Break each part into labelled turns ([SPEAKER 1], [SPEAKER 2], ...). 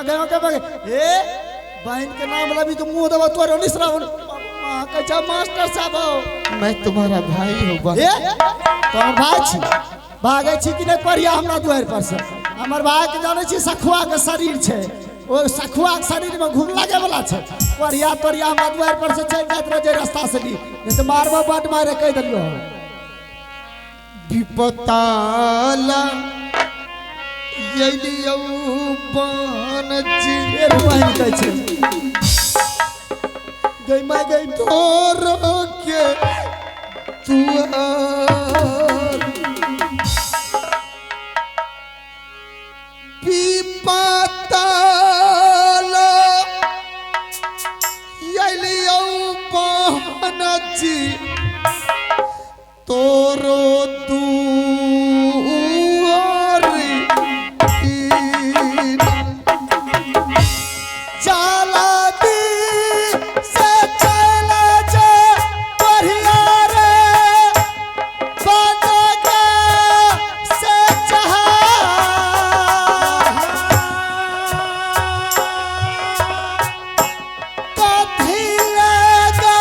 [SPEAKER 1] गई माँ गई माँ गई ए बहन के नाम लबी के मुंह देबो तोरे निसरा माँ कहै छै मास्टर साहब हो।
[SPEAKER 2] मैं तुम्हारा भाई हूँ बहन।
[SPEAKER 1] ए तोहर भाई छी भागै छी कि नहि पढ़िया हमरा दुआरि पर से। हमर भाई के जानै छी सखुआ के शरीर छै, ओ सखुआ के शरीर में घूम लागे वाला छै। पढ़िया तोरिया हमरा दुआरि पर से चलि जाइत रह जे रास्ता से ली, नहीं तऽ मारबो बड मारे कहि देलियो।
[SPEAKER 2] विपताला एलियौ बहन जी।
[SPEAKER 1] फेर बहन कहै छै गई माय गई
[SPEAKER 2] तोरो के दुआर विपताला एलियौ बहन जी तोरो दुआर
[SPEAKER 1] चला दी से चला जा बढ़िया रे बन के से चाह कथी लगा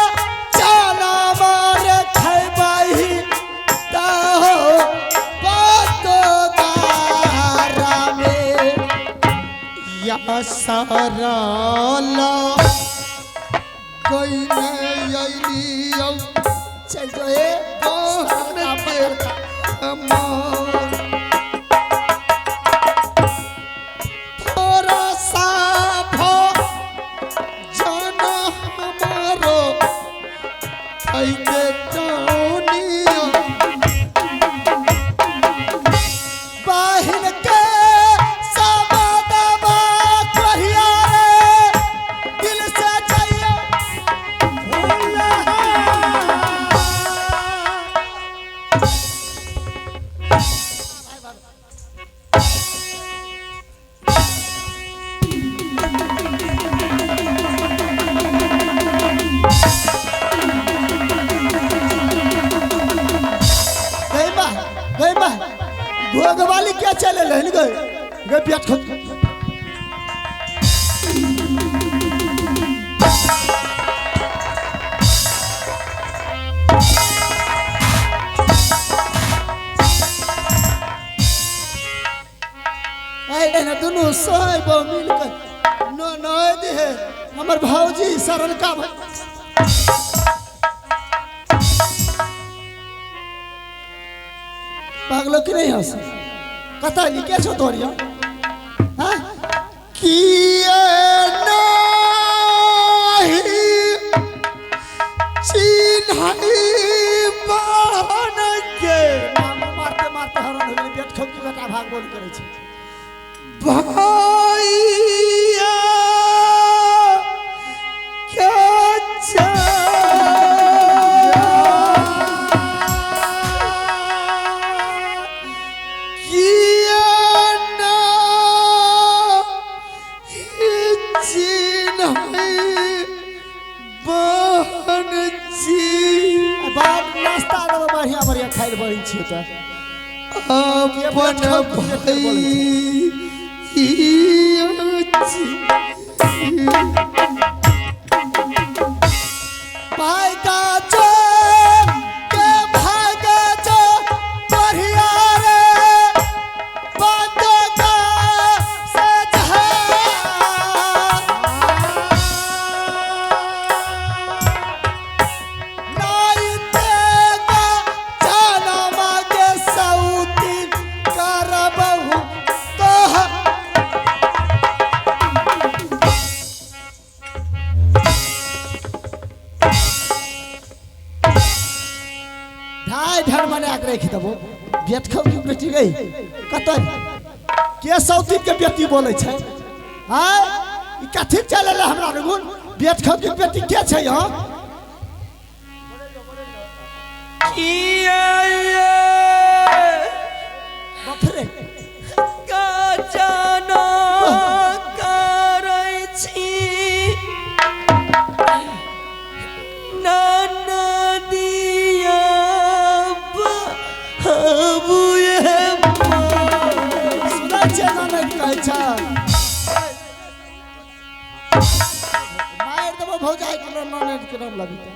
[SPEAKER 1] चला मार खैबही तहो बतो गारा में
[SPEAKER 2] या साराला गईने अइलियौ
[SPEAKER 1] चल जो ए
[SPEAKER 2] बहन के अमर थोड़ा सा भो जान हमारो ऐके जानियो
[SPEAKER 1] बाहिन के सबदबा कहिया रे दिल से जाइयो भूल। गई बा गई बा घोघवाली क्या चले लेन गए गए पेट खो ऐ ना दुनू सोए बो मिल के नो नो दे हमर भौजी सरल का भाई पागलो कि नहीं हंस कतऽ लिखे छौ तोरिया हाँ
[SPEAKER 2] किए नाही चिन्हई बहन के
[SPEAKER 1] मामा मारते मारते हरण हो गेलै पेट खोल के बेटा भाग बोल करै छै।
[SPEAKER 2] भैया के किए नाही चिन्हई बहन जी।
[SPEAKER 1] बाप नाश्ता देबै बढ़िया बढ़िया खाइ लए बड़ी छियै तऽ
[SPEAKER 2] अपन भाई जी।
[SPEAKER 1] भाई का जो के भाग जो बढ़िया रे बंद का से जहाँ नाई तेगा जाना के सऊती करबहु तोह। ढाई ढर बना के रखि देबो बेट खौ की बेटी गई कतऽ के सौती के बेटी बोलै छै आय ई कथी चलल हमरा रघुन बेट खौ की बेटी के छै यहाँ
[SPEAKER 3] किया
[SPEAKER 1] बाप रे
[SPEAKER 3] गाजना करै छी ननदिया बबुए
[SPEAKER 1] सुनै छियै ननद कहै छै। भौजाई के नाम ननद के नाम लबिता।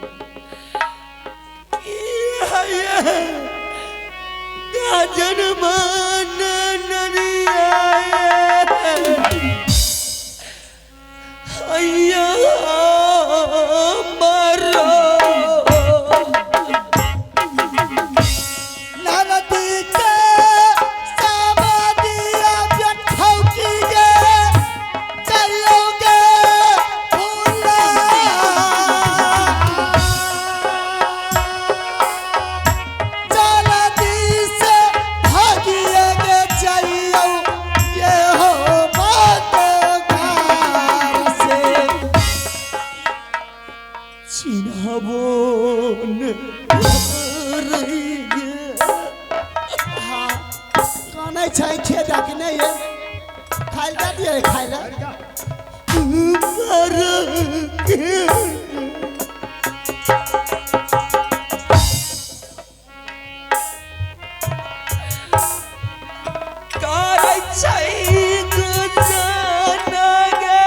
[SPEAKER 3] गाजन मान नरिया अय्या मरो
[SPEAKER 1] ननदी के समाधिया बैठौकी गे चलोगे भूला जल्दी से भागिए गे चलियो ये हो बात घर से।
[SPEAKER 3] चिन्हबोन
[SPEAKER 1] हाँ कानै छै खेदा कि नहीं है खाइ लए दए दियै खाइ लए।
[SPEAKER 3] करै छै गुजन गे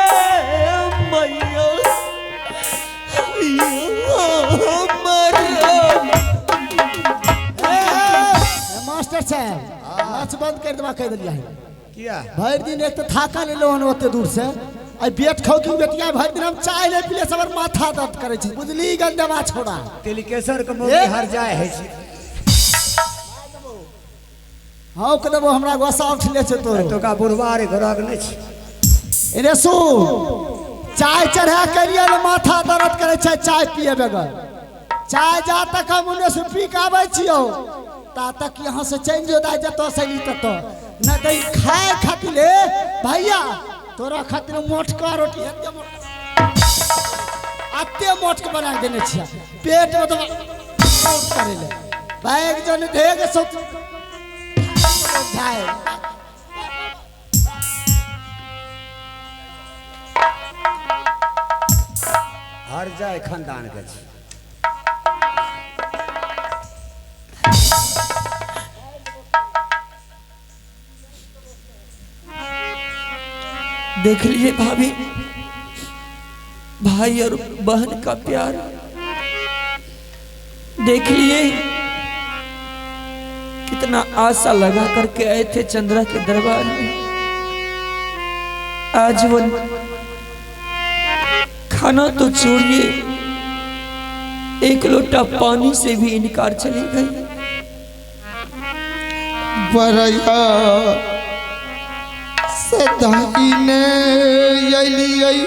[SPEAKER 3] मैया हमर।
[SPEAKER 1] ए, मास्टर साहब नाच बंद कर देबा कह देलियै।
[SPEAKER 2] किया?
[SPEAKER 1] भरि दिन एक तो थाका लेलो हन ओते दूर से, आई बेट खाउ की बेटिया भरि दिन हम चाय ले पीले से हमर माथा दर्द करे छै बुझली गंदवा छोड़ा।
[SPEAKER 2] तिलकेश्वर के मौगी हर जाय है छी।
[SPEAKER 1] हाँ के देबो हमरा गोसा उठले छै तोरो।
[SPEAKER 2] तोका बुढ़वा रे घरक नहि छै।
[SPEAKER 1] रे सु चाय चढ़ा के लिए ने माथा दर्द करे छै चाय पिए बगैर। चाय जा तक हम उन्ने से पी के आबै छियौ ता तक यहाँ से चलि जो दाइ जतऽ से ली ततऽ न तऽ ई खाए खातिर ले भैया तोरा खातिर मोटका रोटी एते मोटका एते मोटके बना के देने छियै पेट में तो करे ले बैग जन देग सो जाए।
[SPEAKER 2] हर जाय खानदान के छै।
[SPEAKER 3] देख लीजिए भाभी, भाई और बहन का प्यार देख लिए। कितना आशा लगा करके आए थे चंद्रा के दरबार में, आज वो खाना तो छोड़िए एक लोटा पानी से भी इनकार चली गई।
[SPEAKER 2] बरैया सदाई ने अलियै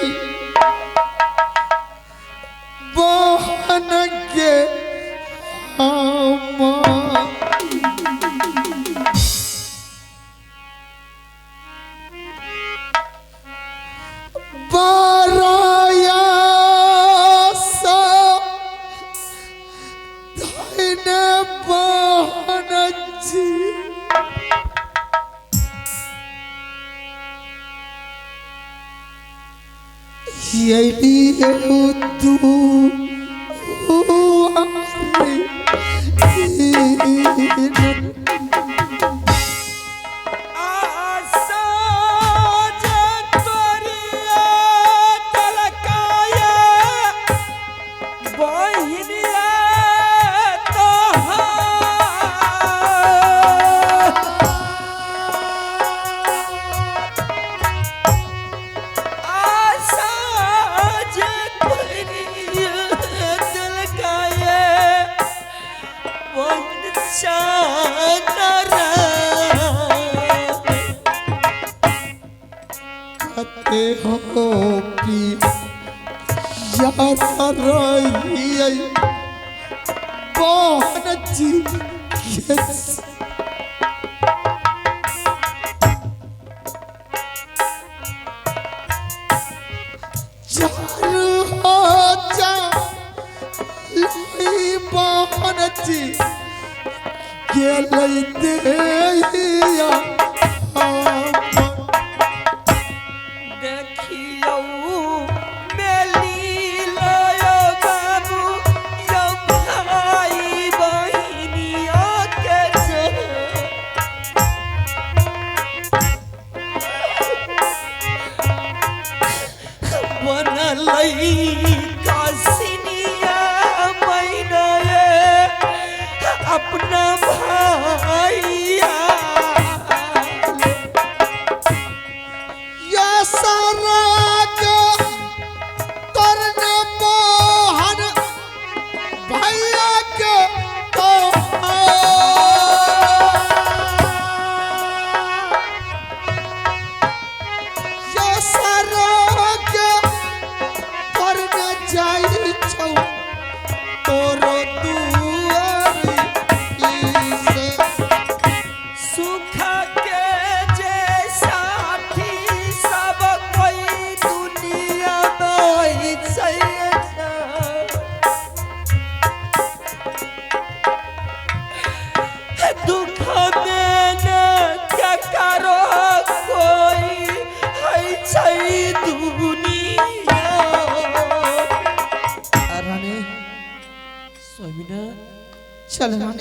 [SPEAKER 2] बहन के हम बरैया सदाई ने बहन जी
[SPEAKER 3] आशा जे तोरिया तलकाया बहिनिया तोहार। आशा जे तोरिया तलकाया बहिन चांदरा।
[SPEAKER 2] कते हो पी यार रहियै बहन जी के चार हो जा बहन जी गेलै देहिया
[SPEAKER 3] देखियौ मेली लयो बाबू यौ भाई बहिनिया के बनलै। अपना भाइया।
[SPEAKER 2] या सारा के करने मोहन भैया के तो या सारा के करने जाई छौ तोरो दुआरी से।
[SPEAKER 3] सुख के जे साथी सब कोई दुनिया में छै। दुख में न ककरो कोई है छै दुनिया।
[SPEAKER 2] रानी
[SPEAKER 3] स्वामीना
[SPEAKER 2] चल रानी।